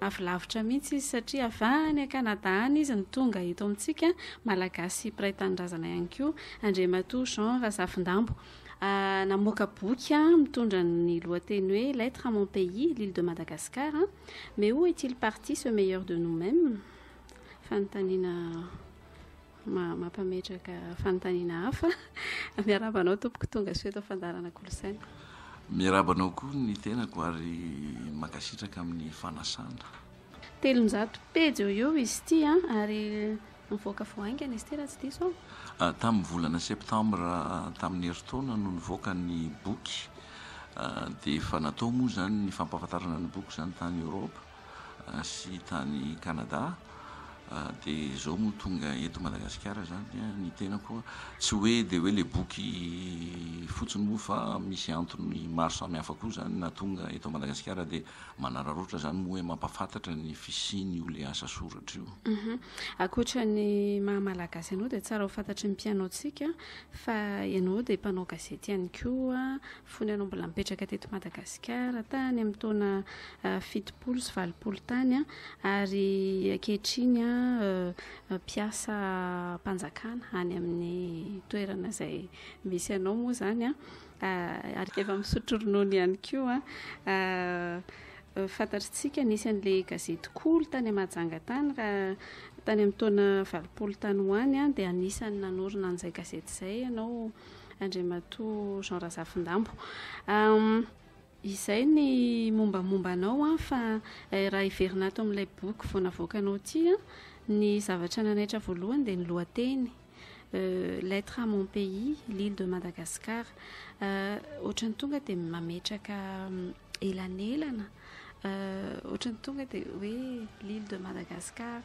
Avy lavitra mihitsy izy satria avy any Canada any izy no tonga eto amintsika, Malagasy mpiray tanindrazana ihany koa, Andriamatoa Jean Razafindambo. Namoaka boky mitondra ny lohateny hoe Lettre à mon pays, l'île de Madagascar. Mais où est-il parti ce meilleur de nous-mêmes? Fanontaniana mampametraka fanontaniana hafa. Miarahaba anao tompoko tonga soa eto fandaharana Kolosaina. Miarahaba anao koa ny tenako ary mankasitraka amin'ny fanasana. 300 pejy eo eo izy ity ary nivoaka vao haingana izy ity raha tsy diso aho. Tamin'ny volana septambra tamin'ny herintaona no nivoaka ny boky, dia efa natao moa izany ny fampahafantarana ny boky izany tany Eoropa sy tany Canada, dia izao moa tonga eto Madagasikara izany ny tenako. Tsy hoe dia hoe ilay boky fotsiny moa fa misy antony maro samihafa koa izany nahatonga eto Madagasikara, dia manararaotra izany moa hoe mampahafantatra ny fisian'io ilay asa soratra io. Ankoatra ny maha Malagasy anao dia tsara ho fantatry ny mpihaino antsika fa ianao dia mpanao gazety ihany koa fony ianao mbola nipetraka teto Madagasikara tany amin'ny taona 80 sy 80 tany, ary ankehitriny mpiasam-panjakana any amin'ny toerana izay misy anao moa izany, ary efa misotro ronono ihany koa. Fantatritsika nisy an'ilay gazety Kolo tany Mahajanga tany raha tany amin'ny taona 80 tany ho any, dia anisan'ny nanorina an'izay gazety izay ianao, Andriamatoa Jean Razafindambo. Izay ny mombamomba anao, fa raha hiverina ato amin'ilay boky vao navoakanao ity, ny zavatra nanaitra voalohany dia ny lohateny Lettre à mon pays, l'île de Madagascar. Ohatran'ny tonga dia mametraka elanelana, ohatran'ny tonga dia hoe l'île de Madagascar,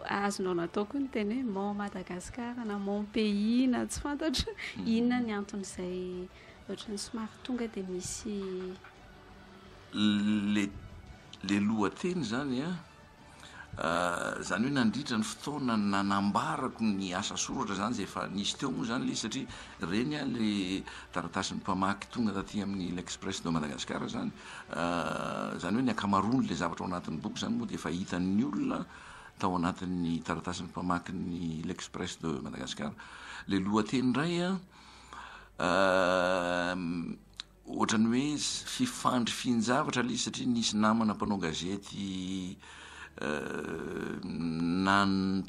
azonao natao koa ny teny hoe mon Madagascar na mon pays na tsy fantatro inona ny anton'izay ohatran'ny somary tonga dia misy. Le lohateny zany a, zany hoe nandritra ny fotoana nanambarako ny asa soratra zany zay efa nisy teo moa zany le izy, satria reny a le taratasin'ny mpamaky tonga taty amin'ny L'Express de Madagascar zany, zany hoe ny ankamaroany le zavatra ao anatin'ny boky zany moa de efa hitan'ny olona tao anatin'ny taratasin'ny mpamaky ny L'Express de Madagascar. Le lohateny indray a, ohatran'ny hoe fifandrifian-javatra ilay izy satria nisy namana mpanao gazety nan-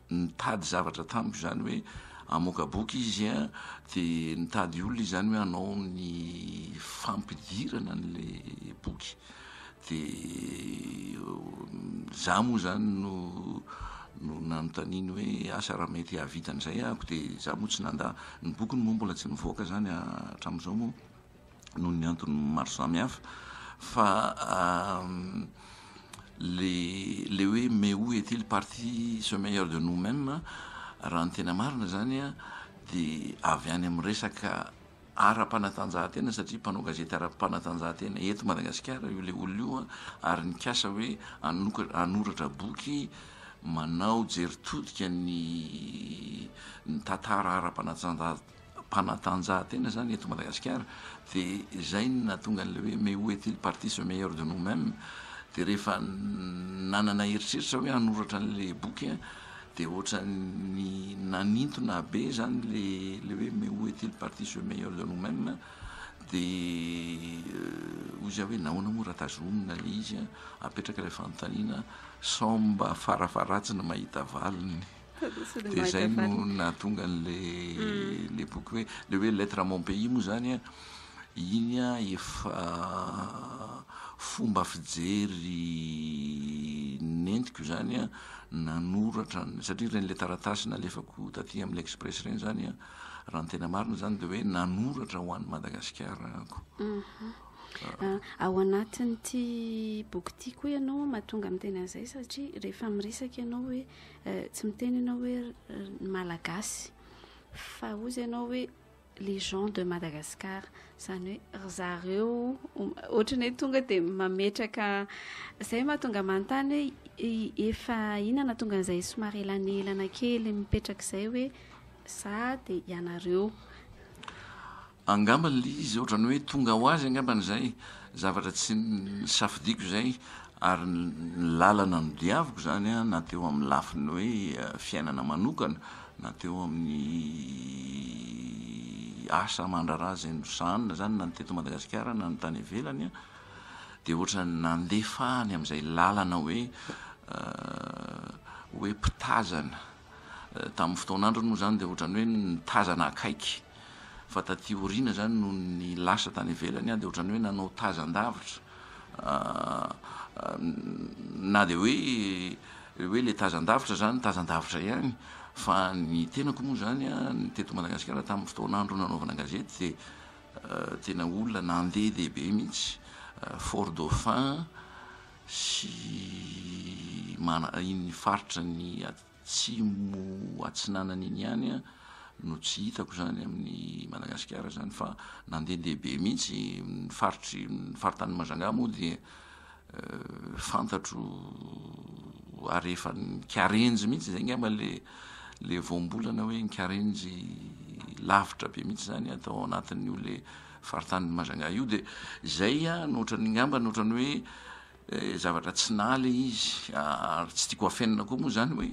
nitady zavatra tamiko izany hoe hamoaka boky izy a, de nitady olona izy zany hoe hanao ny fampidirana an'le boky, de za moa zany no nanontaniany hoe asa raha mety hahavita an'izay ahako, de za moa tsy nandà. Ny bokiny moa mbola tsy nivoaka zany hatramin'izao moa noho ny antony maro samihafa, fa le hoe mais où est-il parti ce meilleur de nous-mêmes, raha ny tena marina zany a, de avy any amin'ny resaka ara-panatanjahantena, satria mpanao gazety ara-panatanjahantena eto Madagasikara io le olona io a, ary nikasa hoe hanoratra boky manao jery todika ny tantara ara-panatanjahantena zany eto Madagasikara, de zay no nahatonga an'le hoe mais où est-il parti ce meilleur de nous-mêmes. De rehefa nanana eritreritra hoe hanoratra an'le boky a, de ohatran'ny nanintona be zany le hoe mais où est-il parti ce meilleur de nous-mêmes, de hoy za hoe nahoana moa raha tazomina le izy a, apetraka ilay fanontaniana sao mba farafaharatsiny mahita valiny. De zay no nahatonga an'le le boky hoe le hoe Lettre à mon pays moa zany a, iny a efa fomba fijery nentiko zany a nanoratra, satria reny le taratasy nalefako taty amin'ny L'Express reny zany a, raha ny tena marina zany de hoe nanoratra ho an'i Madagasikara ako. Ao anatin'ity boky ity koa ianao mahatonga miteny an'izay, satria rehefa miresaka ianao hoe tsy miteny ianao hoe ny Malagasy, fa hozy ianao hoe les gens de Madagascar, zany hoe ry zareo, ohatran'ny hoe tonga de mametraka zay mahatonga manontany hoe efa inona nahatonga an'izay somary elanelana kely mipetraka izay hoe za de ianareo. Angamba le izy ohatran'ny hoe tonga ho azy angambany zay, zavatra tsy nisafidiko zay. Ary ny lalana nodiaviko izany an, na teo amin'ny lafiny hoe fiainana manokana, na teo amin'ny asa aman-draharaha izay nosahanina izany na ny teto Madagasikara na ny tany ivelany an, dia ohatran'ny nandefa any amin'izay lalana hoe hoe mpitazana. Tamin'ny fotoan'androny moa izany dia ohatran'ny hoe nitazana akaiky, fa taty aoriana izany nony lasa tany ivelany aho dia ohatran'ny hoe nanao tazan-davitra. Na dia hoe hoe ilay tazan-davitra izany tazan-davitra ihany, fa ny tenako moa izany an, ny teto Madagasikara tamin'ny fotoan'andro nanaovana gazety dia tena olona nandeha lehibe mihitsy, Fort Dauphin sy mana- iny faritra ny atsimo atsinanana iny ihany no tsy hitako izany amin'i Madagasikara izany fa nandehandeha be mihitsy ny faritry ny faritanin'i Majunga moa dia fantatro ary efa nikarenjy mihitsy izay angamba le le voambolana hoe nikarenjy lavitra be mihitsy izany aho tao anatin'io le faritanin'i Majunga io dia izay no ohatran'ny angamba no ohatran'ny hoe zavatra tsy nahy le izy ary tsy tiako hafenina koa moa izany hoe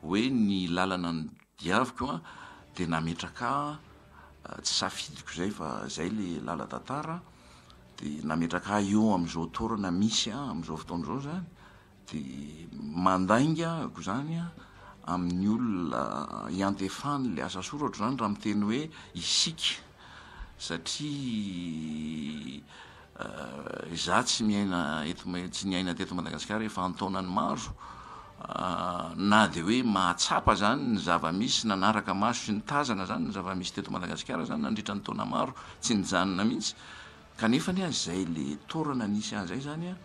hoe ny lalana nodiaviko an dia nametraka ahy tsy safidiko izay fa izay le lalan-tantara dia nametraka ahy eo amin'izao toerana misy ahy amin'izao fotoana izao izany Dia mandainga ahako izany amin'ny olona iantefany ilay asa soratro izany raha miteny hoe isika satria izaho tsy miaina eto tsy niaina teto Madagasikara efa an-taonany maro na dia hoe mahatsapa izany ny zava-misy nanaraka maso sy nitazana izany ny zava-misy teto Madagasikara izany nandritra ny taona maro tsy nijanona mihitsy kanefa anie izay le toerana nisy ahy izay izany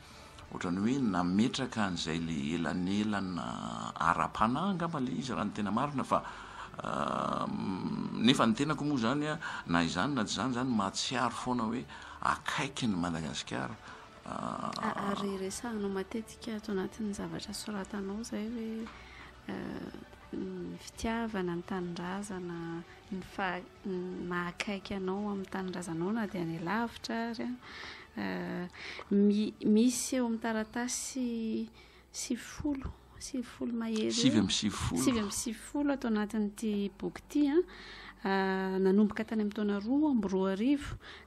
Ohatran'ny hoe nametraka an'izay le elanelana ara-panahy angamba le izy raha ny tena marina fa nefa ny tenako moa zany a na izany na tsy izany zany mahatsiaro foana hoe akaiky ny Madagasikara. Ary resahanao matetika ato anatin'ny zavatra soratanao izay hoe ny fitiavana ny tanindrazana, ny faha- ny maha akaiky anao amin'ny tanindrazanao na dia any lavitra ary an. Mi- misy eo amin'ny taratasy 90, 90 mahery eo. 99. 99 ato anatin'ity boky ity an. Nanomboka tany amin'ny taona 2002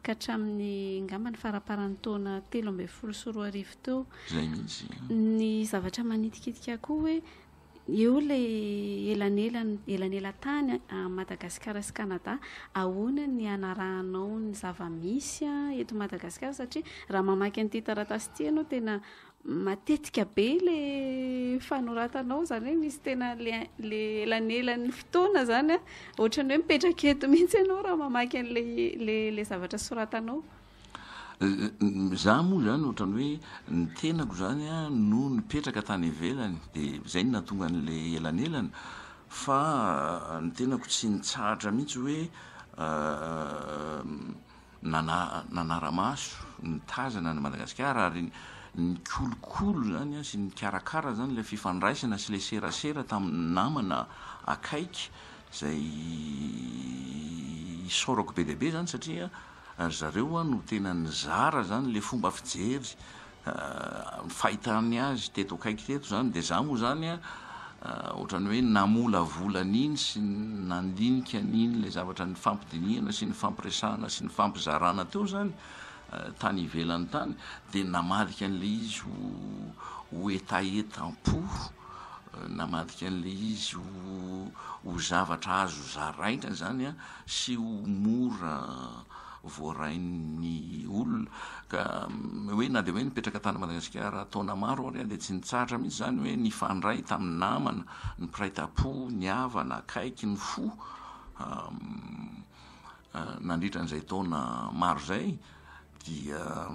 ka hatramin'ny angamba ny faramparan'ny taona 2013 teo. Izay mihitsy. Ny zavatra manitikitika koa hoe Eo ilay elanelan, elanelan-tany Madagasikara sy Canada, ahoana ny hanarahanao ny zava-misy eto Madagasikara satria raha mamaky an'ity taratasy ity ianao tena matetika be ilay fanoratanao, izany hoe misy tena le le elanelan'ny fotoana izany an, ohatran'ny hoe mipetraka eto mihitsy ianao raha mamaky an'ilay le le zavatra soratanao. Za moa zany ohatran'ny hoe ny tenako zany a no nipetraka tany ivelany de zay no nahatonga an'le elanelana fa ny tenako tsy nitsahatra mihitsy hoe nana- nanara-maso nitazana an'i Madagasikara ary nikolokolo zany a sy nikarakara zany le fifandraisana sy le serasera tamin'ny namana akaiky zay isaorako be dia be zany satria Ry zareo no tena nizara zany le fomba fijery, ny fahitany azy teto akaiky teto zany, de za moa zany ohatran'ny hoe namolavola an'iny sy nandinika an'iny le zavatra nifampidinihana sy nifampiresahana sy nifampizarana teo zany tany ivelany tany, de namadika an'le izy ho ho hetahetam-po, namadika an'le izy ho ho zavatra azo zaraina zany an. sy ho mora voarain'ny olona ka hoe na dia hoe nipetraka tany Madagasikara taona maro ary aho dia tsy nitsahatra mihitsy izany hoe nifandray tamin'ny namana, ny mpiray tampo, ny havana akaiky, ny fo nandritra an'izay taona maro izay. Dia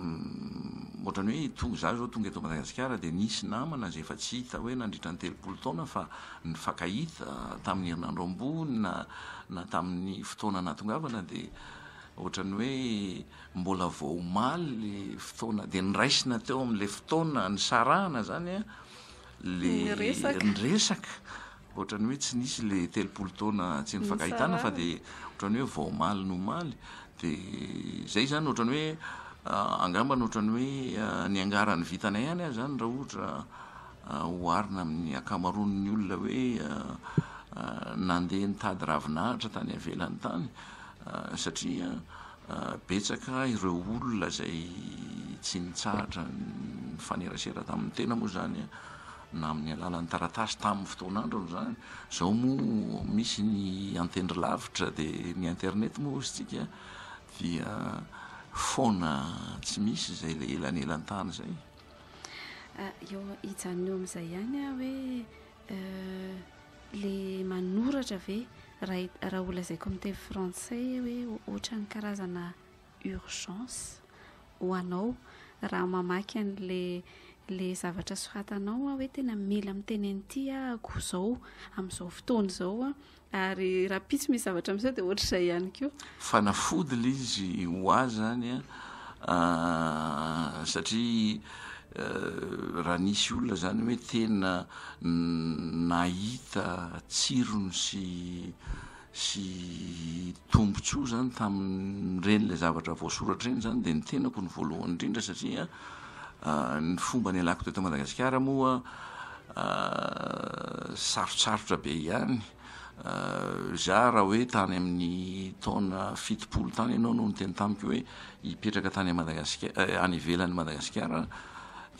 ohatran'ny hoe tonga, izaho izao tonga eto Madagasikara dia nisy namana izay efa tsy hita hoe nandritra ny 30 taona fa nifankahita tamin'ny herinandro ambony na na tamin'ny fotoana nahatongavana dia ohatran'ny hoe mbola vao omaly le fotoana dia niraisina teo amin'ilay fotoana nisarahana izany an, le Ny resaka. Ohatran'ny hoe tsy nisy le 30 taona tsy nifankahitana fa dia ohatran'ny hoe vao omaly no omaly. Dia izay izany ohatran'ny hoe Angamba ny ohatran'ny hoe niangaran'ny vitanay ihany aza izany raha ohatra oharina amin'ny ankamaroan'ny olona hoe nandeha nitady ravinahitra tany ivelany tany satria betsaka ireo olona izay tsy nitsahatra nifanerasera tamin'ny tena moa izany na amin'ny alalan'ny taratasy tamin'ny fotoan'androny izany. Izao moa misy ny antendry lavitra dia ny internet moa hozy tsika dia foana tsy misy izay ilay elanelan-tany izay. Eo hijanona eo amin'izay ihany aho hoe le manoratra ve raha raha ho lazaiko amin'ny teny frantsay hoe ohatran'ny karazana urgence ho anao raha mamaky an'le le zavatra soratanao aho hoe tena mila miteny an'ity ahako izao amin'izao fotoana izao aho ary rahampitso misy zavatra miseho dia ohatr'izay ihany koa. Fanafody ilay izy ho ahy izany an, satria raha nisy olona izany hoe tena nahita tsirony sy sy tombontsoa izany tamin'ireny ilay zavatra voasoratra ireny izany dia ny tenako no voalohany indrindra satria ny fomba nialako teto Madagasikara moa sarotsarotra be ihany. Za raha hoe tany amin'ny taona 70 tany ianao no niteny tamiko hoe hipetraka tany Madagasikara, any ivelan'i Madagasikara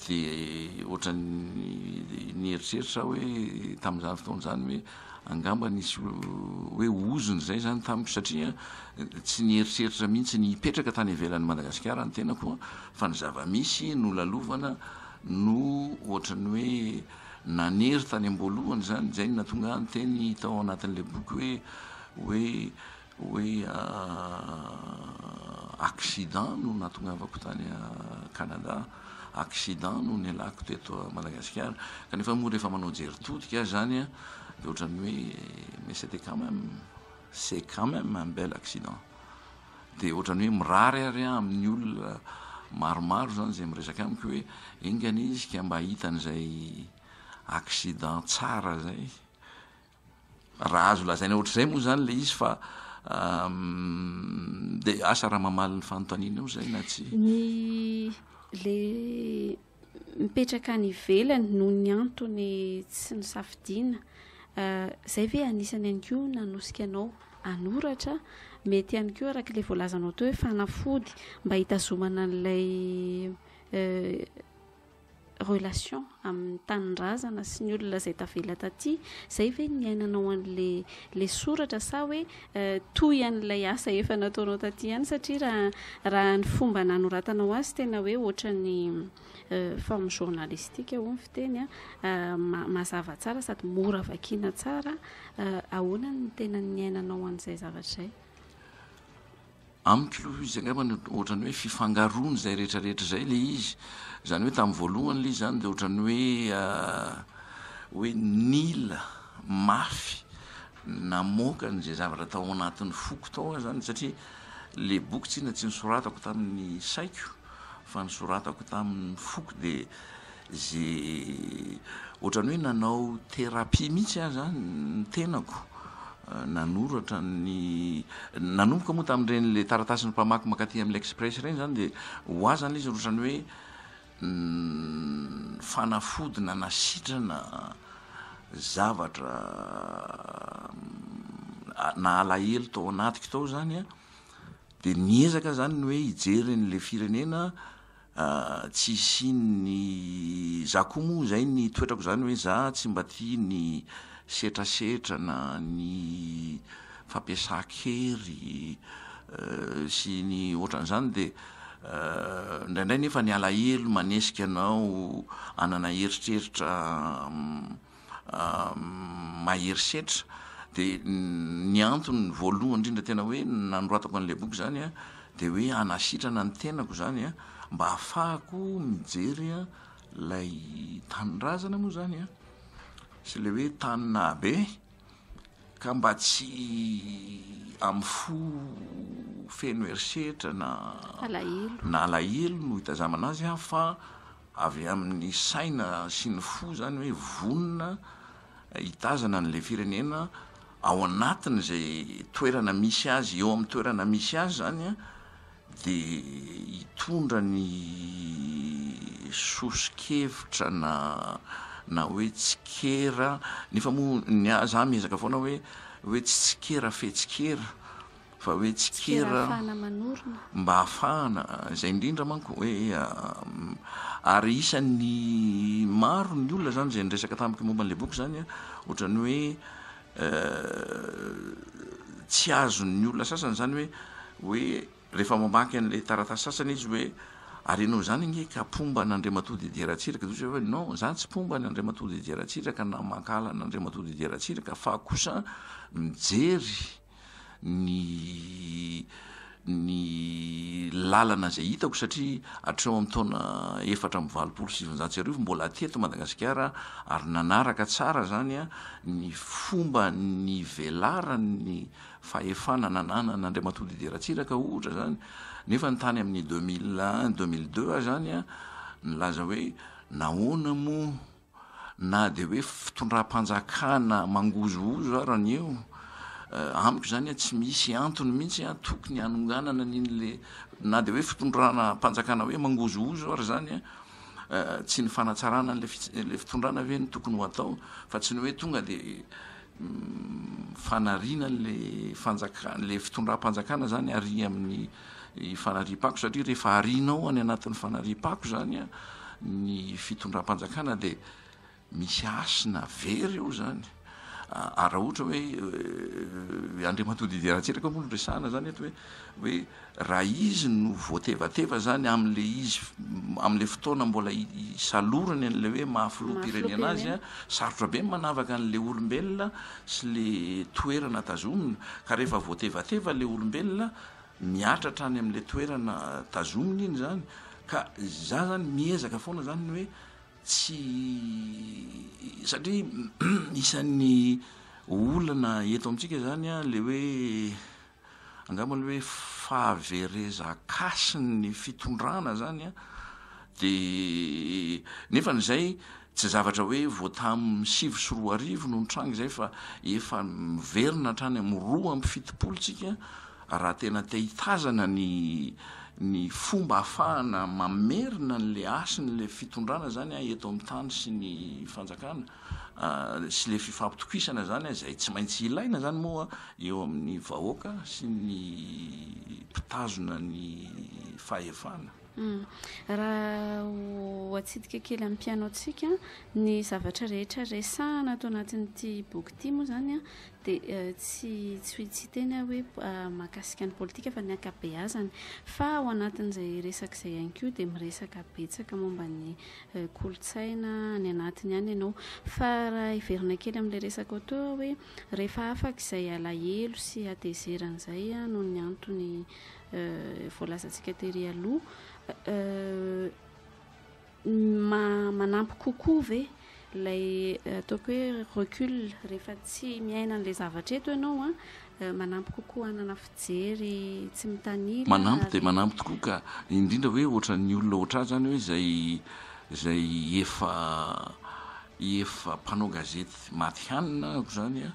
dia ohatran'ny nieritreritra aho hoe tamin'izany fotoana izany hoe Angamba nisy hoe ozona izay izany tamiko satria tsy nieritreritra mihitsy ny hipetraka tany ivelan'i Madagasikara ny tenako fa ny zava-misy nolalovana no ohatran'ny hoe nanery tany am-boalohany izany, izay no nahatonga ahy niteny tao anatin'ilay boky hoe hoe hoe accident no nahatongavako tany Canada. Accident no nialako teto Madagasikara kanefa moa rehefa manao jery todika aho zany a de ohatran'ny hoe mais c'était quand même c'est quand même un bel accident de ohatran'ny hoe mirary ary aho amin'ny olona maromaro zany zay miresaka amiko hoe enga anie izy ka mba hahita an'izay accident tsara zay. Raha azo lazaina ohatr'izay moa izany ilay izy fa dia asa raha mamaly ny fanontanianao izay na tsia. Ny le mipetraka any ivelany noho ny antony tsy nosafidiana, izay ve anisany ihany koa nanosika anao hanoratra? Mety ihany koa araka ilay voalazanao teo hoe fanafody mba hitazomana an'ilay relation amin'ny tanindrazana sy ny olona izay tavela taty, izay ve ny niainanao an'le le soratra sa hoe toy an'ilay asa efa nataonao taty ihany satria raha raha ny fomba nanoratanao azy tena hoe ohatran'ny forme journalistique hoy ny fiteny a, mazava tsara sady mora vakiana tsara, ahoana no tena niainanao an'izay zavatra izay? Amiko aloha izy angamba ny ohatran'ny hoe fifangaroana izay rehetra rehetra izay ilay izy, izany hoe tamin'ny voalohany ilay izy izany dia ohatran'ny hoe hoe nila mafy namoaka an'izay zavatra tao anatin'ny foko tao aho izany satria ilay boky tsinona tsy nosoratako tamin'ny saiko fa nosoratako tamin'ny foko dia Ze ohatran'ny hoe nanao thérapie mihitsy aho zany ny tenako nanoratra ny nanomboka moa tamin'ireny le taratasin'ny mpamaky mankaty amin'ny L'Express ireny zany de ho ahy zany le izy ohatran'ny hoe fanafody nanasitrana zavatra nahalahelo tao anatiko tao zany an, de niezaka zany ny hoe hijery an'le firenena Tsy hisian'ny, za koa moa zay ny toetrako zany hoe za tsy mba tia ny setrasetra na ny fampiasan-kery sy ny ohatran'izany de indraindray nefa ny alahelo manesika anao hanana eritreritra mahery setra de ny antony voalohany indrindra tena hoe nanoratako an'ilay boky zany a de hoe hanasitrana ny tenako zany a mba hahafahako mijery a lay tanindrazana moa zany a sy le hoe tany nahabe ka mba tsy amin'ny fo feno herisetra na na alahelo no hitazamana azy a fa Avy amin'ny saina sy ny fo izany hoe vonona hitazana an'ilay firenena ao anatin'izay toerana misy azy, eo amin'ny toerana misy azy izany an, dia hitondra ny soso-kevitra na na hoe tsikera, nefa moa ny ahy za miezaka foana hoe hoe tsy tsikera fe tsikera fa hoe Tsikera tsikera ahafahana manorina. mba ahafahana, izay indrindra manko hoe ary isan'ny maro ny olona zany izay niresaka tamiko momba an'ilay boky zany an, ohatran'ny hoe tsy azon'ny olona sasany zany hoe hoe rehefa mamaky an'ilay taratasy sasany izy hoe ary ianao izany ange ka mpomba an'Andriamatoa Didier Ratsiraka, dia hoy izy hoe non, za tsy mpomba an'Andriamatoa Didier Ratsiraka na mankahala an'Andriamatoa Didier Ratsiraka fa kosa mijery ny ny lalana izay hitako satria hatreo amin'ny taona 1984 mbola teto Madagasikara ary nanaraka tsara zany a ny fomba nivelaran'ny fahefana nananan'Andriamatoa Didier Ratsiraka ohatra zany, nefa ny tany amin'ny 2001, 2002 aho zany a nilaza hoe nahoana moa na dia hoe fitondram-panjakana mangozohozo ara ny eo, amiko izany tsy misy antony mihitsy tokony hanonganana an'iny le, na dia hoe fitondranam-panjakana hoe mangozohozo ara izany, tsy ny fanatsarana an'le le fitondrana ve no tokony ho atao fa tsy ny hoe tonga dia fanariana an'le fanjaka- le fitondram-panjakana izany ary amin'ny fanariam-pako satria rehefa arianao any anatin'ny fanariam-pako izany ny fitondram-panjakana dia misy hasina very eo izany. Ary raha ohatra hoe Andriamatoa Didier Ratsiraka moa no resahana izany eto hoe hoe raha izy no voatevateva izany amin'ilay izy amin'ilay fotoana mbola isalorany an'ilay hoe maha filoham-pirenena azy an, sarotra be ny manavaka an'ilay olombelona sy ilay toerana tazomina, ka rehefa voatevateva ilay olombelona mihatra hatrany amin'ilay toerana tazomina iny izany, ka za zany miezaka foana zany ny hoe tsy satria isan'ny olana eto amintsika zany an le hoe angamba le hoe fahaverezan-kasin'ny fitondrana zany an de nefany zay tsy zavatra hoe vao tamin'ny 2009 no nitranga izay fa efa miverina hatrany amin'ny 72 tsika raha tena te hitazana ny ny fomba ahafahana mamerina an'le hasin'le fitondrana zany an eto amin'ny tany sy ny fanjakana sy le fifampitokisana zany an izay tsy maintsy ilaina zany moa eo amin'ny vahoaka sy ny mpitazona ny fahefana. Raha ho atsidika kely amin'ny mpihaino antsika, ny zavatra rehetra resahana ato anatin'ity boky ity moa izany dia tsy tsy tsy hiteny aho hoe mahakasika ny politika fa ny ankabeazany. Fa ao anatin'izay resaka izay ihany koa dia miresaka betsaka momba ny kolontsaina any anatiny any ianao. Fa raha hiverina kely amin'ilay resakao teo aho hoe rehefa afaka izay alahelo sy hatezerana izay noho ny antony voalazantsika tery aloha, manampy kokoa ve ilay ataoko hoe recul rehefa tsy miaina an'ilay zavatra eto ianao an, manampy kokoa hanana fijery tsy mitanila? Manampy dia manampy tokoa ka, indrindra hoe ohatran'ny olona ohatr'ahy izany hoe izay izay efa efa mpanao gazety matihanina aho izany an,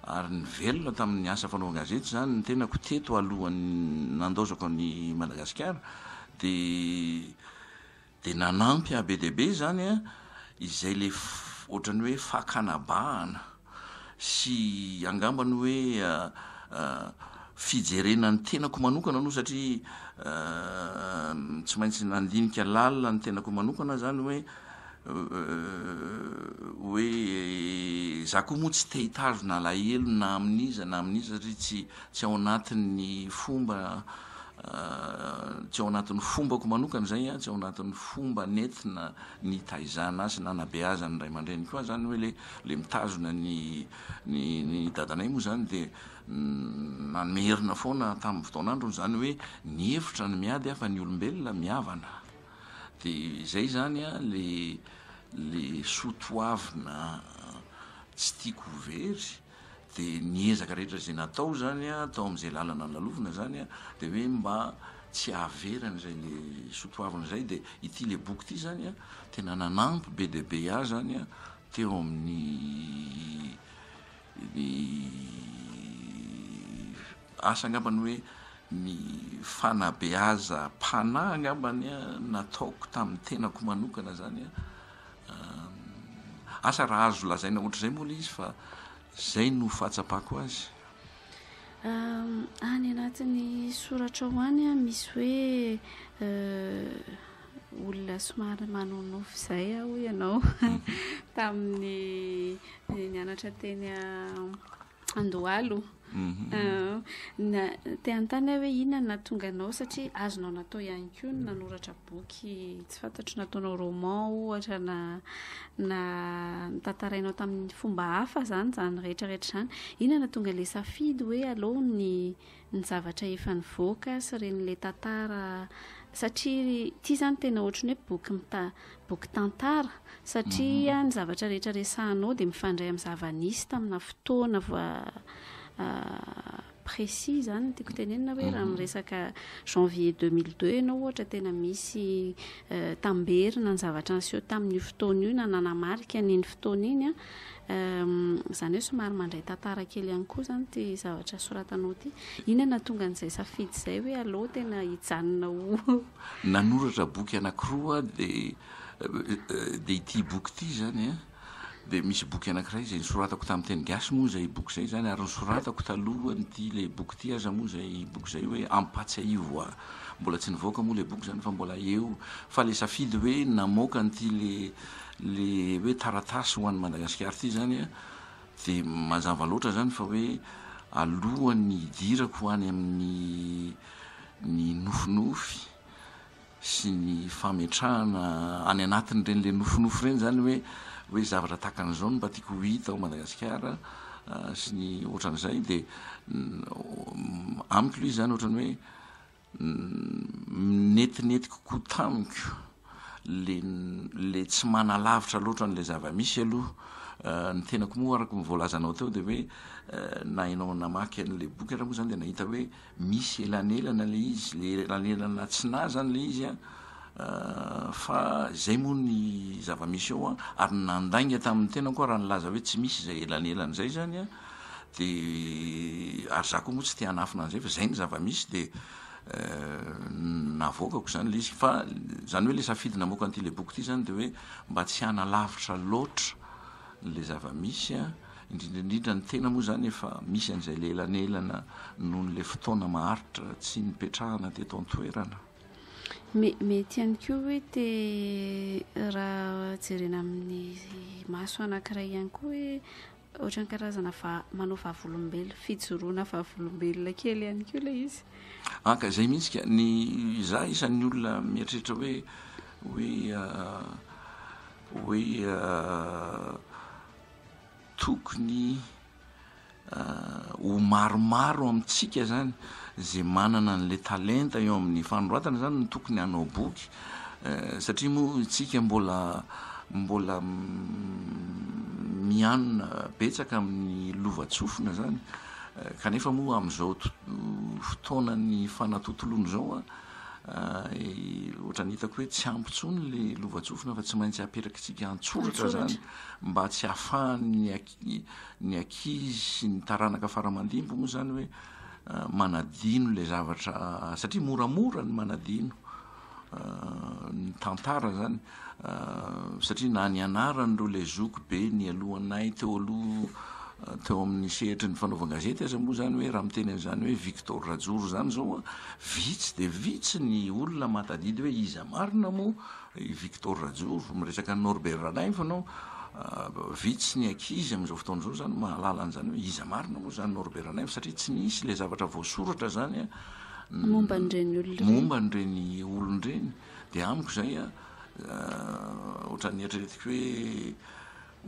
Ary nivelona tamin'ny asa fanaovan-gazety izany ny tenako teto alohan'ny nandaozako an'i Madagasikara dia dia nanampy ahy be dia be izany an, izay le ohatran'ny hoe fakana bahana sy angambany hoe fijerena ny tenako manokana aloha satria tsy maintsy nandinika lalina ny tenako manokana aho izany hoe hoe za koa moa tsy te hitazona alahelo na amin'iza na amin'iza satria tsy tsy ao anatin'ny fomba tsy ao anatin'ny fombako manokana izay an, tsy ao anatin'ny fomba nentina nitaizana ahy sy nanabeazan'ny ray aman-dreniko ahy zany hoe le le mitazona ny ny ny dadanay moa zany de namerina foana tamin'ny fotoan'androny zany hoe ny hevitra no miady fa ny olombelona mihavana. De zay zany an le le soa toavina tsy tiako ho very, de ny ezaka rehetra zay natao zany an tao am'zay lalana lalovina zany an de hoe mba tsy hahavery an'izay le soa toavina zay, de ity le boky ity zany an tena nanampy be dia be ahy zany an teo amin'ny ny asa angambany hoe. ny fanabeazam-panahy angambany nataoko tamin'ny tenako manokana zany a. Asa raha azo lazaina ohatr'izay moa ilay izy fa izay no fahatsapako azy. Any anatin'ny soratrao any misy hoe olona somary manonofy izay aho hoy ianao tamin'ny nianatra teny Andohalo. Te hanontany aho hoe inona no nahatonga anao satria azonao natao ihany koa ny nanoratra boky tsy fantatro nataonao roman ohatra na na notantarainao tamin'ny fomba hafa izany izany rehetra rehetra izany. Inona no nahatonga ilay safidy hoe aleo ny ny zavatra efa nivoaka sy ireny ilay tantara satria ity izany tena ohatran'ny hoe boky mita- boky tantara satria ny zavatra rehetra resahanao dia mifandray amin'ny zava-nisy tamina fotoana précis izany no tiako tenenina hoe raha miresaka janvier 2002 ianao ohatra tena misy tamberina ny zavatra niseho tamin'io fotoana io na nanamarika an'iny fotoana iny an, izany hoe somary mandray tantara kely ihany koa izany ity zavatra soratanao ity. Inona no nahatonga an'izay safidy izay hoe aleo tena hijanona ho Nanoratra boky anankiroa aho dia dia ity boky ity izany an, dia misy boky anankiray izay nosoratako tamin'ny teny gasy moa izay boky izay izany ary nosoratako talohan'ity ilay boky ity aza moa izay boky izay hoe Ampatsiahivo ahy. Mbola tsy nivoaka moa ilay boky izany fa mbola eo fa ilay safidy hoe namoaka an'ity le le hoe taratasy ho an'i Madagasikara ity izany an, dia mazava loatra izany fa hoe alohan'ny hidirako any amin'ny ny nofinofy sy ny fametrahana any anatin'ireny le nofinofy ireny izany hoe hoe zavatra tahaka an'izao no mba tiako ho hita ao Madagasikara sy ny ohatran'izay dia amiko ilay izy izany ohatran'ny hoe Netinety kokoa tamiko le le tsy manalavitra loatra an'ilay zava-misy aloha. Ny tenako moa araka ny voalazanao teo dia hoe na ianao namaky an'ilay boky ary moa zany dia nahita hoe misy elanelana ilay izy, le elanelana tsy nahy zany ilay izy an, fa izay moa ny zava-misy eo an, ary nandainga tamin'ny tenako aho raha nilaza hoe tsy misy izay elanelana izay zany an. De ary za koa moa tsy te hanafina an'izay fa zay ny zava-misy de navoakako zany le izy fa zany hoe le safidy namoaka an'ity le boky ity zany de hoe mba tsy hanalavitra loatra le zava-misy a, indrindra indrindra ny tena moa zany efa misy an'izay le elanelana noho ny le fotoana maharitra tsy nipetrahana teto an-toerana. Mety ihany koa hoe te raha jerena amin'ny maso anankiray ihany koa hoe Ohatran'ny karazana va- manao vavolombelona, fijoroana vavolombelona kely ihany koa ilay izy. An ka izay mihitsy ka, ny za isan'ny olona mieritreritra hoe hoe hoe tokony ho maromaro amintsika zany zay manana an'le talenta eo amin'ny fanoratana zany no tokony hanao boky satria moa isika mbola mbola mianina betsaka amin'ny lovantsofina zany kanefa moa amin'izao fotoanan'ny fanatontoloana izao a ohatran'ny hitako hoe tsy ampy intsony le lovantsofina fa tsy maintsy apetrakintsika an-tsoratra zany mba tsy hahafahan'ny ny ankizy sy ny taranaka fara aman-dimby moa zany hoe manadino le zavatra satria moramora ny manadino ny tantara zany satria na ny anaran'ireo le zoky be nialohanay teo aloha teo amin'ny sehatry ny fanaovan-gazety aza moa zany hoe raha miteny an'izany hoe Victor Rajoro zany zao a vitsy de vitsy ny olona mahatadidy hoe iza marina moa I Victor Rajoro, miresaka an'i Norbert Ranaivo ianao, vitsy ny ankizy amin'izao fotoana izao izany mahalala an'izany hoe iza marina moa izany Norbert Ranaivo satria tsy nisy ilay zavatra voasoratra izany an, Momba an'ireny olona ireny. Momba an'ireny olona ireny. Dia amiko izay an, ohatran'ny eritreretiko hoe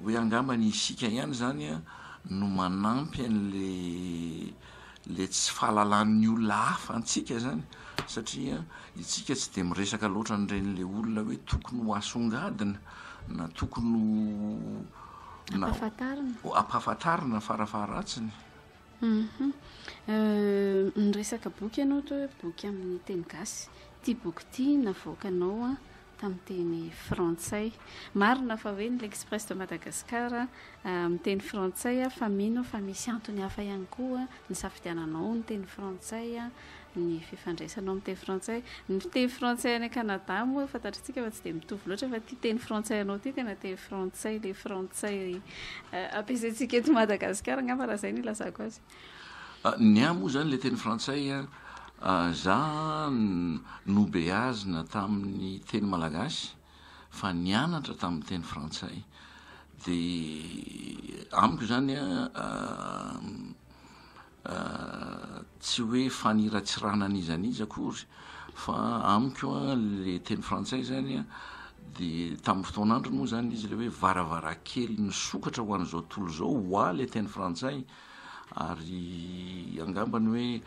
Hoe angambany isika ihany izany no manampy an'le le tsy fahalalan'ny olona hafa antsika izany satria isika tsy dia miresaka loatra an'ireny le olona hoe tokony ho asongadina na tokony ho na Ampahafantarina. ampahafantarina farafaharatsiny. Hum. Niresaka boky ianao teo hoe boky amin'ny teny gasy. Ity boky ity navoakanao an. tamin'ny teny frantsay. Marina fa hoe ny L'Express de Madagascar amin'ny teny frantsay fa mino aho fa misy antony hafa ihany koa nisafidiananao ny teny frantsay, ny fifandraisanao amin'ny teny frantsay. Ny teny frantsay any Canada moa fantatritsika fa tsy dia mitovy loatra fa ity teny frantsay anao ity tena teny frantsay ilay frantsay ampiasaintsika eto Madagasikara angamba raha izay no ilazako azy. Ny ahy moa izany ilay teny frantsay, za nobeazina tamin'ny teny malagasy fa nianatra tamin'ny teny frantsay. Dia amiko izany an, tsy hoe faniratsirana an'iza n'iza akory fa amiko an le teny frantsay zany an de tamin'ny fotoan'androny moa zany izy le hoe varavarankely nisokatra ho an'izao tontolo izao ho ahy le teny frantsay ary angambany hoe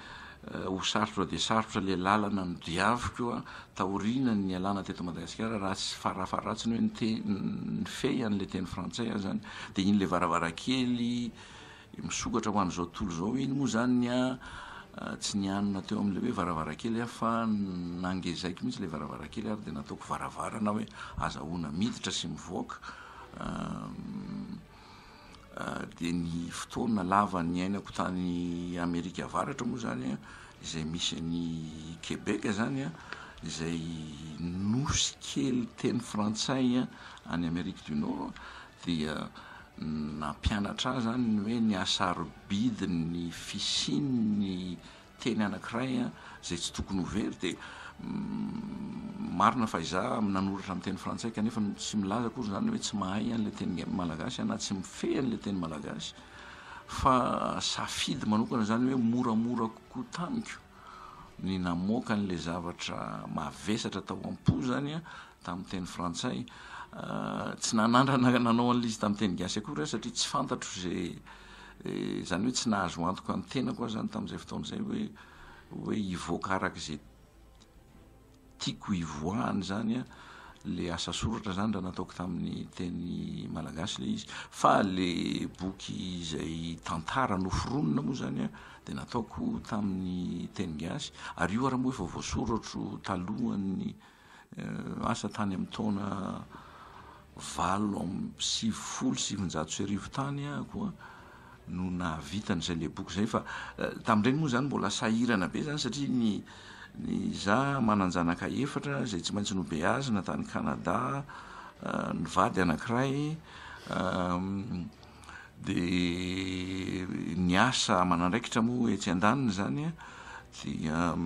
ho sarotra dia sarotra le lalana nodiaviko an taoriana ny nialana teto Madagasikara raha tsy farafaharatsiny hoe nite- nifehy an'le teny frantsay aho zany de iny le varavarankely Misokatra ho an'izao tontolo izao iny moa izany ny ahy tsy nianona teo amin'ilay hoe varavarankely aho fa nangezaiko mihitsy ilay varavarankely ary dia nataoko varavarana hoe azahoana miditra sy mivoaka. Dia ny fotoana lava niainako tany Amerika Avaratra moa izany izay misy an'i Québec izany izay nosy kely teny frantsay any Amérique du Nord dia Nampianatra ahy izany ny hoe ny hasarobidin'ny fisian'ny teny anankiray izay tsy tokony ho very dia marina fa izaho nanoratra amin'ny teny frantsay kanefa tsy milaza akory izany hoe tsy mahay an'ilay teny malagasy aho na tsy mifehy an'ilay teny malagasy fa safidy manokana izany hoe moramora kokoa tamiko ny namoaka an'ilay zavatra mavesatra tao am-po izany tamin'ny teny frantsay. Tsy nanandrana nanao an'ilay izy tamin'ny teny gasy akory aho satria tsy fantatro izay, izany hoe tsy nahazo antoka ny tenako aho izany tamin'izay fotoana izay hoe hoe hivoaka araka izay tiako hivoahana izany an, ilay asa soratra izany raha nataoko tamin'ny teny malagasy ilay izy. Fa ilay boky izay tantara noforonina moa izany an, dia nataoko tamin'ny teny gasy, ary io ary moa efa voasoratro talohan'ny Asa tany amin'ny taona 1998 tany aho koa no nahavita an'izay le boky izay fa tamin'ireny moa izany mbola sahirana be izany satria ny ny za manan-janaka efatra izay tsy maintsy nobeazina tany Canada, ny vady anankiray dia ny asa aman'andraikitra moa etsy andaniny izany dia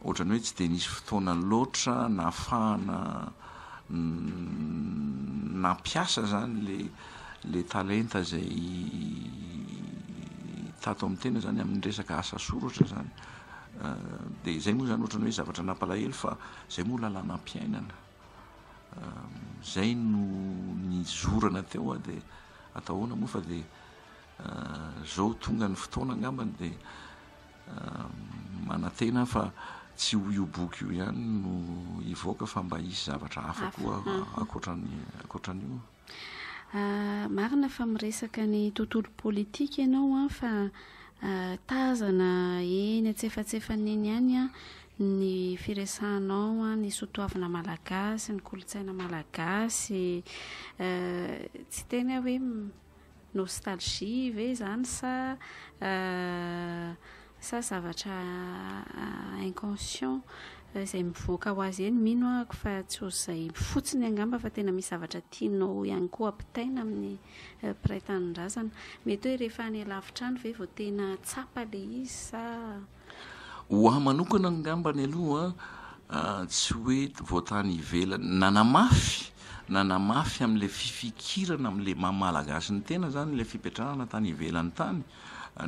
Ohatran'ny hoe tsy dia nisy fotoana loatra nahafahana nampiasa izany le le talenta izay tato amin'ny tena izany amin'ny resaka asa soratra izany. Dia izay moa izany ohatran'ny hoe zavatra nampalahelo fa izay moa lalànam-piainana. Izay no nizorana teo aho dia atao ahoana moa fa dia izao tonga ny fotoana angambany dia Manantena aho fa tsy ho io boky io ihany no hivoaka fa mba hisy zavatra hafa koa ankoatran'io. Marina fa miresaka ny tontolo politika ianao an, fa tazana eny antsefatsefany eny ihany an, ny firesahanao an, ny soatoavina malagasy, ny kolontsaina malagasy, tsy hiteny aho hoe Nostalgie ve izany sa sa zavatra inconscient izay mivoaka ho azy eny? Mino aho fa tsy ho izay fotsiny angamba fa tena misy zavatra tianao ihany koa ampitaina amin'ny mpiray tanindrazana. Mety hoe rehefa any alavitra any ve vao tena tsapa ilay izy sa. Ho ahy manokana angambany aloha tsy hoe vao tany ivelany, nanamafy, nanamafy amin'ilay fifikirana amin'ilay maha malagasy ny tena izany ilay fipetrahana tany ivelany tany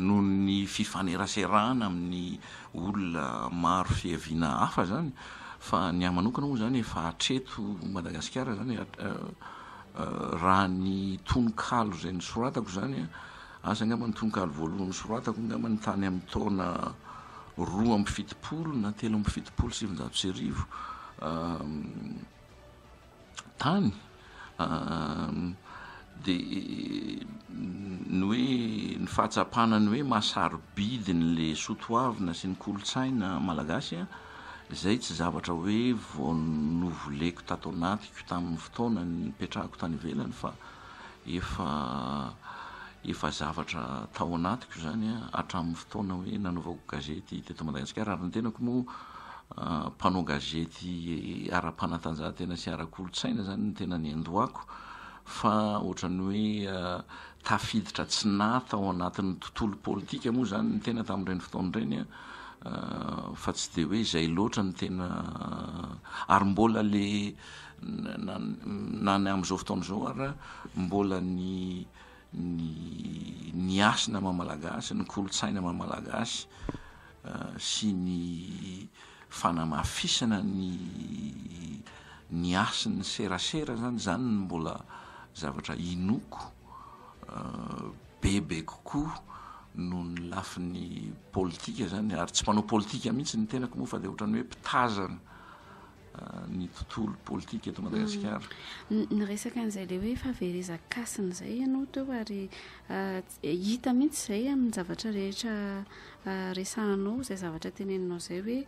noho ny fifaneraserana amin'ny olona maro fiaviana hafa izany, fa ny ahy manokana moa izany efa hatreto Madagasikara izany raha ny tononkalo izay nosoratako izany Asa angamba ny tononkalo voalohany nosoratako angamba ny tany amin'ny taona 72 na 1973 tany dia ny hoe ny fahatsapana ny hoe maha sarobidy an'ilay soatoavina sy ny kolontsaina malagasy. Izay tsy zavatra hoe vao novoleko tato anatiko tamin'ny fotoana nipetrahako tany ivelany fa efa efa zavatra tao anatiko izany hatramin'ny fotoana hoe nanaovako gazety teto Madagasikara ary ny tenako moa mpanao gazety ara-panatanjahantena sy ara-kolontsaina izany no tena niandohako fa ohatran'ny hoe tafiditra tsy nahy tao anatin'ny tontolo politika moa izany ny tena tamin'ireny fotoana ireny fa tsy dia hoe izay loatra no tena ary mbola le na na ny amin'izao fotoana izao ara mbola ny ny ny hasina maha malagasy, ny kolontsaina maha malagasy sy ny fanamafisana ny ny hasin'ny serasera zany, zany no mbola zavatra inoako bebe kokoa noho ny lafiny politika zany, ary tsy mpanao politika mihitsy ny tenako moa fa dia ohatran'ny hoe mpitazana ny tontolo politika eto Madagasikara. Niresaka an'izay ilay hoe fahaverezan-kasina izay ianao teo ary hita mihitsy izay amin'ny zavatra rehetra resahanao, izay zavatra teneninao izay hoe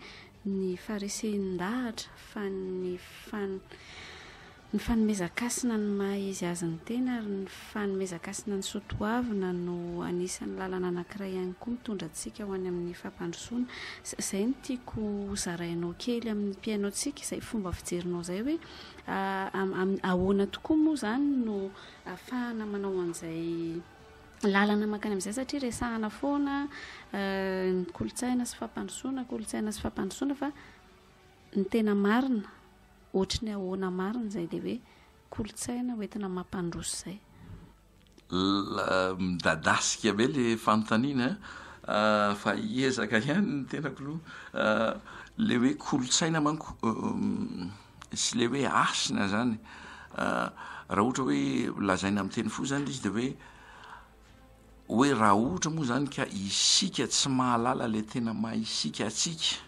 ny faharesen-dahatra fa ny fan- Ny fanomezan-kasina ny maha izy azy ny tena ary ny fanomezan-kasina ny soa toavina no anisan'ny lalana anankiray ihany koa mitondra antsika ho any amin'ny fampandrosoana. Izay no tiako ho zarainao kely amin'ny mpihaino antsika, izay fomba fijerinao izay hoe ahoana tokoa moa izany no ahafahana manao an'izay lalana mankany amin'izay satria resahana foana ny kolontsaina sy fampandrosoana, kolontsaina sy fampandrosoana fa ny tena marina Ohatry ny ahoana marina izay ilay hoe kolontsaina hoentina mampandroso izay? Midadasika be le fanontaniana an, fa hiezaka ihany ny tenako aloha. Le hoe kolontsaina manko sy le hoe hasina zany, raha ohatra hoe lazaina amin'ny teny fohy zany le izy de hoe hoe raha ohatra moa zany ka isika tsy mahalala le tena maha isika antsika,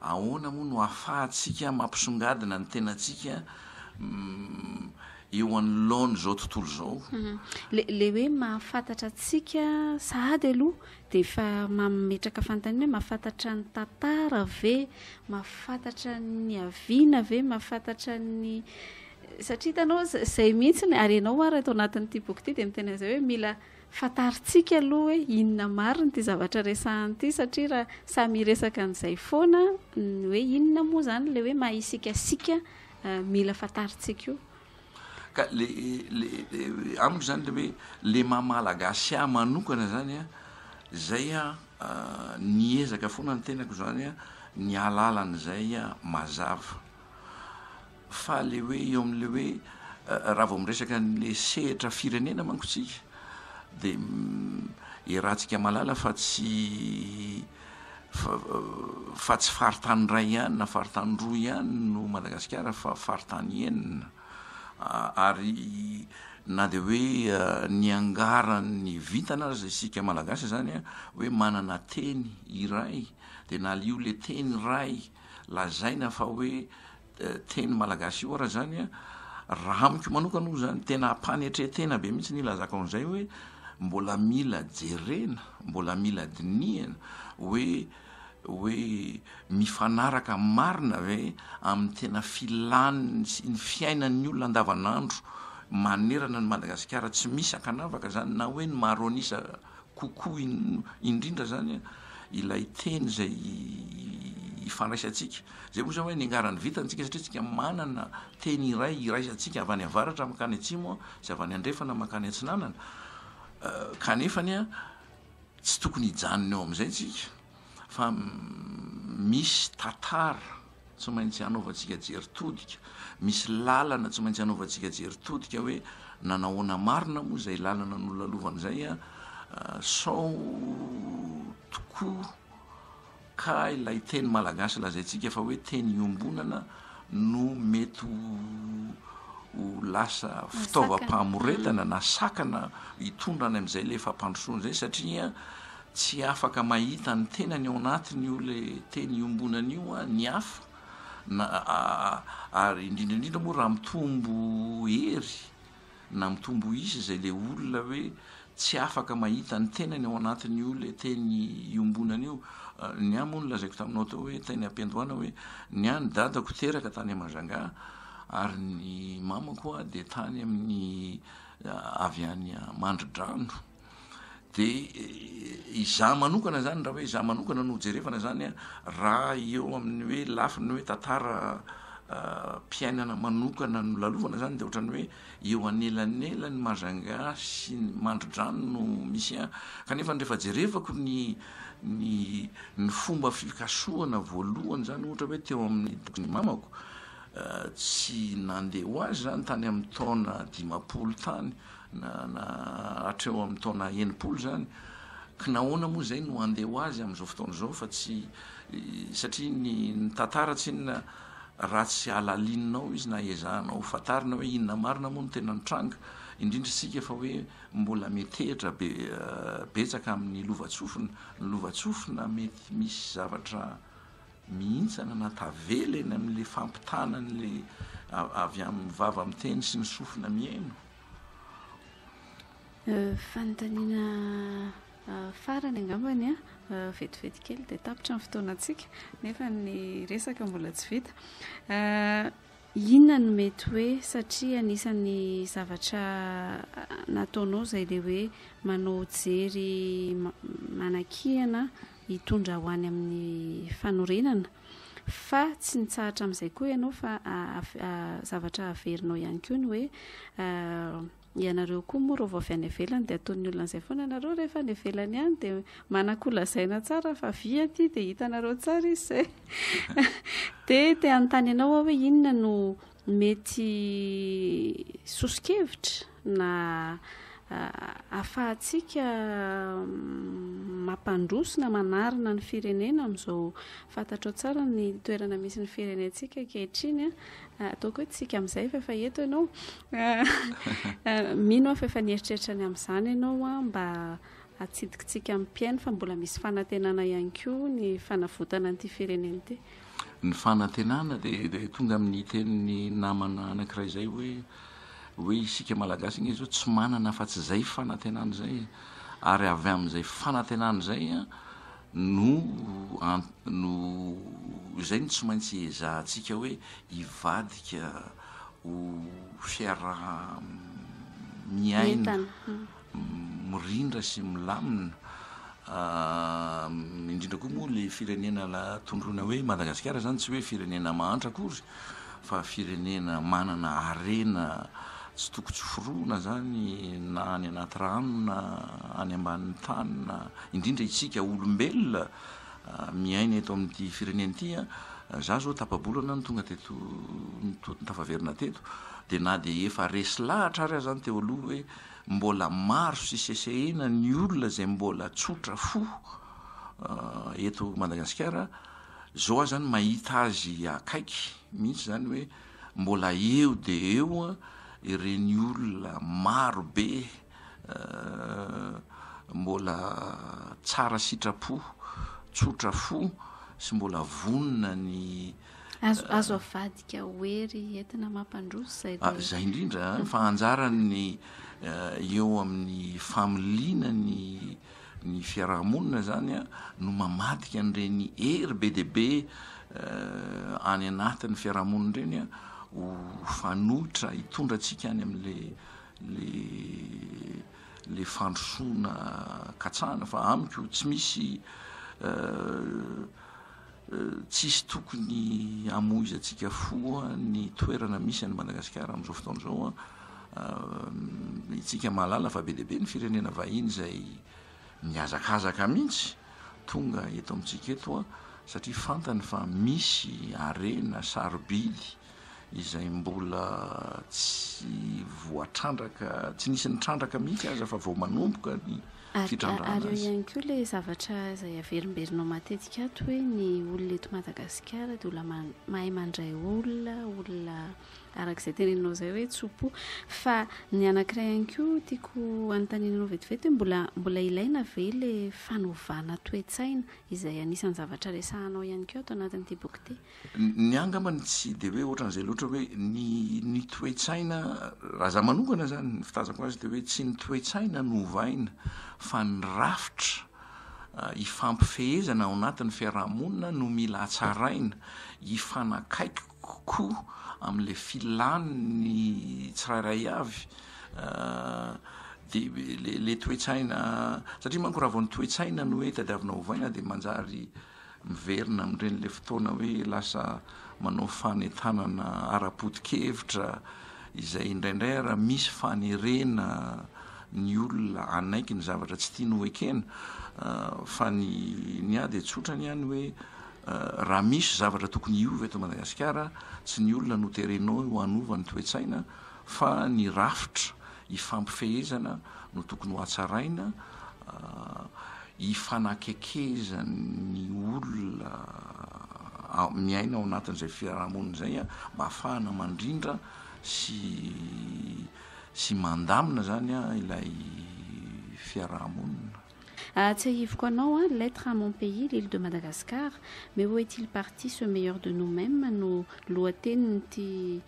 ahoana moa no ahafahantsika mampisongadina ny tenantsika eo anoloan'izao tontolo izao? Le le hoe mahafantatra antsika sahady aloha dia efa mametraka fanontaniana hoe mahafantatra ny tantara ve? Mahafantatra ny niaviana ve? Mahafantatra ny Satria hitanao izay mihitsy ny ary ianao ary ato anatin'ity boky ity dia miteny an'izay hoe mila fantarintsika aloha hoe inona marina ity zavatra resahana ity satria raha samy hiresaka an'izay foana ny hoe inona moa izany ilay hoe maha isika isika mila fantarintsika io. Ka le le amiko izany le hoe le maha malagasy ahy manokana izany an, izay an niezaka foana ny tenako izany an ny hahalala an'izay mazava. Fa le hoe eo amin'le hoe raha vao miresaka an'le sehatra firenena manko tsika de iarahantsika mahalala fa tsy fa tsy faritany iray ihany na faritany roa ihany no Madagasikara fa faritany enina ary na de hoe niangaran'ny vintana aza isika Malagasy zany a hoe manana teny iray de na io le teny iray lazaina fa hoe teny malagasy io ara zany a, raha amiko manokana moa zany tena ampanetren-tena be mihitsy ny ilazako an'izay hoe mbola mila jerena, mbola mila dinihana hoe hoe mifanaraka marina ve amin'ny tena filan'ny sy ny fiainan'ny olona andavanandro manerana an'i Madagasikara tsy misy ankanavaka zany na hoe ny maro an'isa kokoa indrindra zany ilay teny izay ifandraisantsika. Izay moa zany hoe niangaran'ny vintana tsika satria tsika manana teny iray iraisantsika avy any avaratra mankany atsimo sy avy any andrefana mankany atsinanana. Kanefany a tsy tokony hijanona eo amin'izay tsika fa misy tantara tsy maintsy hanaovantsika jery todika, misy lalana tsy maintsy hanaovantsika jery todika hoe nanahoana marina moa izay lalana nolalovana izay a, sao tokoa ka ilay teny malagasy lazaintsika fa hoe teny iombonana no mety ho lasa fitaovam-pamoretana na sakana hitondra any amin'izay ilay fampandrosoana izay satria Tsy afaka mahita ny tenany ao anatiny io le teny iombonana io ny hafa na ary indrindra indrindra moa raha mitombo hery na mitombo isa izay le olona hoe tsy afaka mahita ny tenany ao anatin'io le teny iombonana io. Ny ahy moa nolazaiko taminao teo hoe teny am-piandohana hoe ny ahy ny dadako teraka tany Majunga ary ny mamako dia tany amin'ny avy any Mandridrano. Dia izaho manokana izany, raha hoe izaho manokana no jerevana izany an, raha eo amin'ny hoe lafiny hoe tantara mpiainana manokana nolalovana izany dia ohatran'ny hoe eo anelanelan'i Majunga sy ny Mandridrano no misy ahy. Kanefa rehefa jerevako ny ny ny fomba fikasohana voalohany izany ohatra hoe teo amin'ny ny mamako, tsy nandeha ho azy izany tany amin'ny taona 50 tany, na na hatreo amin'ny taona 60 izany, ka nahoana moa izay no handeha ho azy amin'izao fotoana izao fa tsy satria ny ny tantara tsinona raha tsy halalininao izy na ezahanao fantarina hoe inona marina moa no tena nitranga, indrindra isika fa hoe mbola metehitra be betsaka amin'ny lovantsofina, ny lovantsofina mety misy zavatra mihintsana na tavela eny amin'ilay fampitana an'ilay avy amin'ny vava miteny sy ny sofina mihaino. Fanontaniana farany angambany an, vetivety kely dia tapitra ny fotoanantsika nefa ny resaka mbola tsy vita. Inona no mety hoe satria anisan'ny zavatra nataonao izay ilay hoe manao jery manakihana hitondra ho any amin'ny fanorenana fa tsy nitsahatra amin'izay koa ianao fa zavatra averinao ihany koa ny hoe ianareo koa moa raha vao avy any ivelany dia ataon'ny olona an'izay foana ianareo rehefa any ivelany any dia manan-kolazaina tsara fa avia aty dia hitanareo tsara izy izay. Dia te hanontany anao aho hoe inona no mety soso-kevitra na ahafahantsika mampandroso na manarina ny firenena amin'izao fantatrao tsara ny toerana misy ny firenentsika ankehitriny an. Ataoko hoe tsika amin'izay fa efa eto ianao. Mino aho fa efa nieritreritra ny amin'izany ianao an, mba hatsidikitsika amin'ny mpihaino fa mbola misy fanantenana ihany koa ny fanavotana an'ity firenena ity. Ny fanantenana dia tonga amin'ny tenin'ny namana anankiray izay hoe hoe isika Malagasy ange izao tsy manana afa-tsy izay fanantenana izay e. Ary avy amin'izay fanantenana izay an, no no izay no tsy maintsy ezahantsika hoe hivadika ho fiaraha-miaina mirindra sy milamina, indrindra koa moa le firenena la tondroina hoe Madagasikara zany tsy hoe firenena mahantra akory fa firenena manana harena tsy toko tsy forohona zany na any anaty rano na any ambanin'ny tany na indrindra isika olombelona miaina eto amin'ity firenena ity an, za zao tapa-bolana no tonga teto tafaverina teto dia na dia efa resy lahatra ary aho zany teo aloha hoe mbola maro sy sesehena ny olona izay mbola tsotra fo eto Madagasikara, zao aho zany mahita azy akaiky mihitsy zany hoe mbola eo dia eo ireny olona maro be mbola tsara sitrapo, tsotra fo sy mbola vonona ny Azo azo avadika ho hery entina mampandroso izay Ah, izay indrindra an, fa anjaran'ny eo amin'ny familiana ny ny fiaraha-monina izany an no mamadika an'ireny hery be dia be any anatin'ny fiaraha-monina ireny an ho fanoitra hitondra antsika any amin'le le le fandrosoana katsahana fa amiko tsy misy tsisy tokony hamoizantsika fo ny toerana misy an'i Madagasikara amin'izao fotoana izao an, isika mahalala fa be dia be ny firenena vahiny izay mihazakazaka mihitsy tonga eto amintsika eto an, satria fantany fa misy harena sarobidy izay mbola tsy voatrandraka, tsy nisy nitrandraka mihitsy aza fa vao manomboka ny fitrandrahana azy. Ary eo ihany koa ilay zavatra izay averimberinao matetika ato hoe ny olona eto Madagasikara dia olona mahay mandray olona, olona araka izay teneninao izay hoe tso-po. Fa ny anankiray ihany koa tiako hanontaniana anao vetivety hoe mbola mbola ilaina ve ilay fanovana toe-tsaina izay anisan'ny zavatra resahanao ihany koa ato anatin'ity boky ity? Ny ahy angambany tsy dia hoe ohatran'izay loatra hoe ny ny toe-tsaina, raha za manokana zany ny fitazako azy dia hoe tsy ny toe-tsaina no ovaina fa ny rafitra. ifampifehezana ao anatin'ny fiarahamonina no mila hatsaraina, hifanakaiky kokoa amin'ilay filan'ny tsirairay avy dia le toe-tsaina, satria manko raha vao ny toe-tsaina no hoe tadiavina ovaina dia manjary miverina amin'ireny le fotoana hoe lasa manao fanentanana ara-poto-kevitra izay indraindray ara misy fanerena ny olona hanaiky ny zavatra tsy tiany ho ekena fa ny ny ahy dia tsotra ny ahy ny hoe raha misy zavatra tokony hiova eto Madagasikara tsy ny olona no terenao hanova ny toe-tsaina fa ny rafitra ifampifehezana no tokony ho hatsaraina hifanakekezan'ny olona miaina ao anatin'izay fiarahamonina izay mba hahafahana mandrindra sy sy mandamina izany ilay fiarahamonina. Ahatsiahiviko anao an, Lettre à mon pays, l'île de Madagascar, mais où est-il parti ce meilleur de nous-mêmes no lohatenin'ity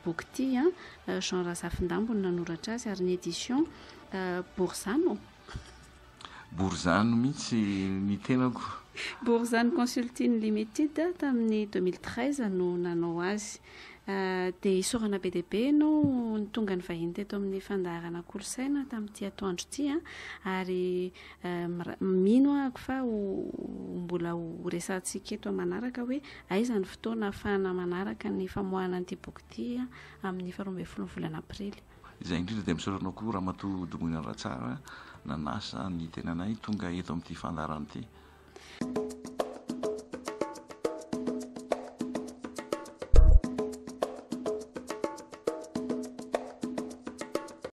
boky ity an, Jean Razafindambo no nanoratra azy ary ny édition Borzano. Borzano mihitsy ny tenako. Borzano Consulting Limited tamin'ny 2013 no nanao azy. Dia isaorana be dia be ianao ny tonga nivahiny teto amin'ny fandaharana Kolosaina tamin'ity atoandro ity an, ary mino ahako fa ho mbola ho resahantsika eto manaraka hoe aiza ny fotoana ahafahana manaraka ny famoahana an'ity boky ity amin'ny faharoa ambin'ny folon'ny volana aprily. Izay indrindra dia misaotra anao koa Ramatoa Domoina Ratsara nanasa ny tenanay tonga eto amin'ity fandaharana ity.